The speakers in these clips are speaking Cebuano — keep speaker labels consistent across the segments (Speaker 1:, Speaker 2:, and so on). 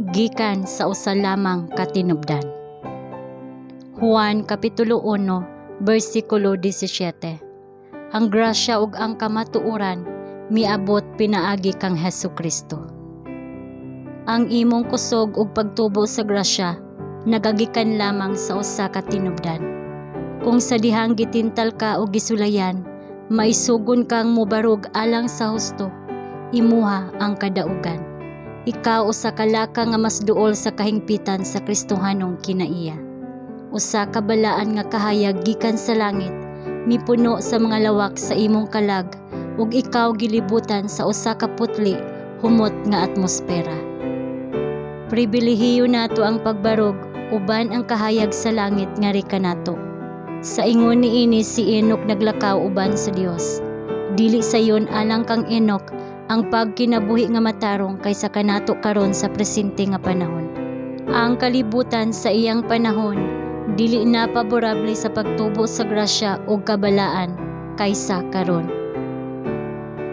Speaker 1: Gikan sa usa lamang ka tinubdan. Juan Kapitulo 1, bersikulo 17. Ang grasya ug ang kamatuoran miabot pinaagi kang Hesu Kristo. Ang imong kusog ug pagtubo sa grasya nagagikan lamang sa usa ka tinubdan. Kung sa dihang gitintal ka o gisulayan, maisugon kang mobarog alang sa husto, imuha ang kadaugan. Ikaw usa ka laka nga mas duol sa kahingpitan sa Kristohanong kinaiya. Usa ka balaan nga kahayag gikan sa langit mipuno sa mga lawak sa imong kalag ug ikaw gilibutan sa usa ka putli humot nga atmosfera. Pribilehiyo nato ang pagbarog uban ang kahayag sa langit ngari kanato. Sa ingon niini, si Enoch naglakaw uban sa Dios. Dili sayon alang kang Enoch ang pagkinabuhi nga matarong kaysa kanato karon sa presente nga panahon. Ang kalibutan sa iyang panahon dili na paborable sa pagtubo sa grasya ug kabalaan kaysa karon.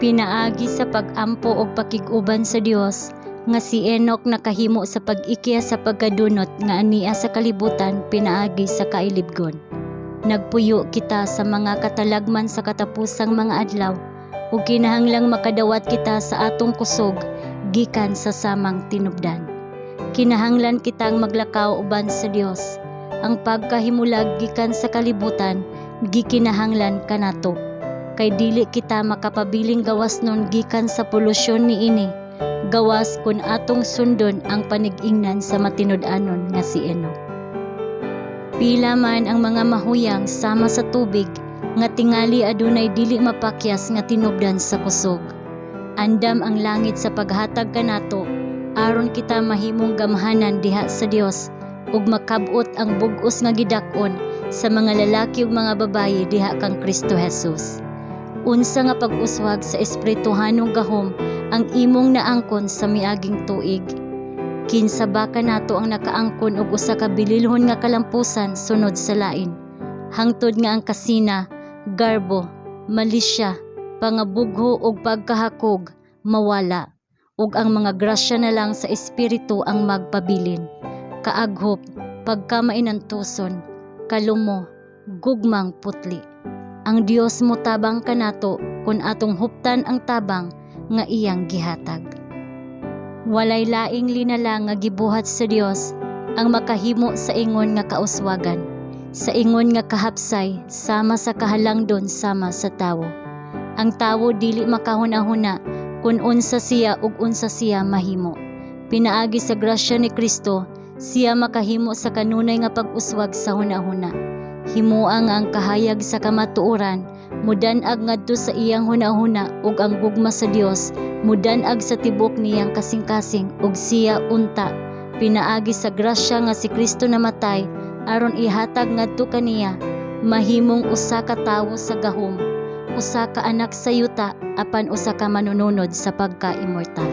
Speaker 1: Pinaagi sa pag-ampo og pakig-uban sa Dios nga si Enoch nakahimo sa pag-ikya sa pagkadunot nga ania sa kalibutan pinaagi sa kailibgon. Nagpuyo kita sa mga katalagman sa katapusang mga adlaw ug kinahanglang makadawat kita sa atong kusog gikan sa samang tinubdan. Kinahanglan kitang maglakaw uban sa Dios. Ang pagkahimulag gikan sa kalibutan gikinahanglan kanato. Kay dili kita makapabiling gawas nun gikan sa polusyon niini. Gawas kun atong sundon ang panig-ingnan sa matinud-anon nga si Enoch. Pila man ang mga mahuyang sama sa tubig nga tingali adunay dili mapakyas nga tinubdan sa kusog. Andam ang langit sa paghatag kanato aron kita mahimong gamhanan diha sa Dios ug makab-ot ang bug-os nga gidak-on sa mga lalaki ug mga babaye diha kang Kristo Jesus. Unsa nga pag-uswag sa espirituhanong gahom ang imong naangkon sa miaging tuig? Kinsa ba kanato ang nakaangkon og usa ka bililhon nga kalampusan sunod sa lain? Hangtod nga ang kasina, garbo, malisya, pangabugho ug pagkahakog mawala ug ang mga grasya na lang sa espiritu ang magpabilin. Kaaghop, pagkamainantuson, kalumo, gugmang putli. Ang Dios motabang kanato kun atong huptan ang tabang nga iyang gihatag. Walay laing linala nga gibuhat sa Dios ang makahimo sa ingon nga kauswagan, sa ingon nga kahapsay sama sa kahalangdon sama sa tawo. Ang tawo dili makahuna-huna kung unsa siya ug unsa siya mahimo. Pinaagi sa grasya ni Kristo, siya makahimo sa kanunay nga pag-uswag sa hunahuna. Himoa nga ang kahayag sa kamatuoran mudan-ag ngadto sa iyang hunahuna ug ang gugma sa Dios mudan-ag sa tibok niyang kasing-kasing, ug siya unta, pinaagi sa grasya nga si Kristo namatay aron ihatag ngadto kaniya, mahimong usa ka tawo sa gahom, usa ka anak sa yuta, apan usa ka manununod sa pagka-immortal.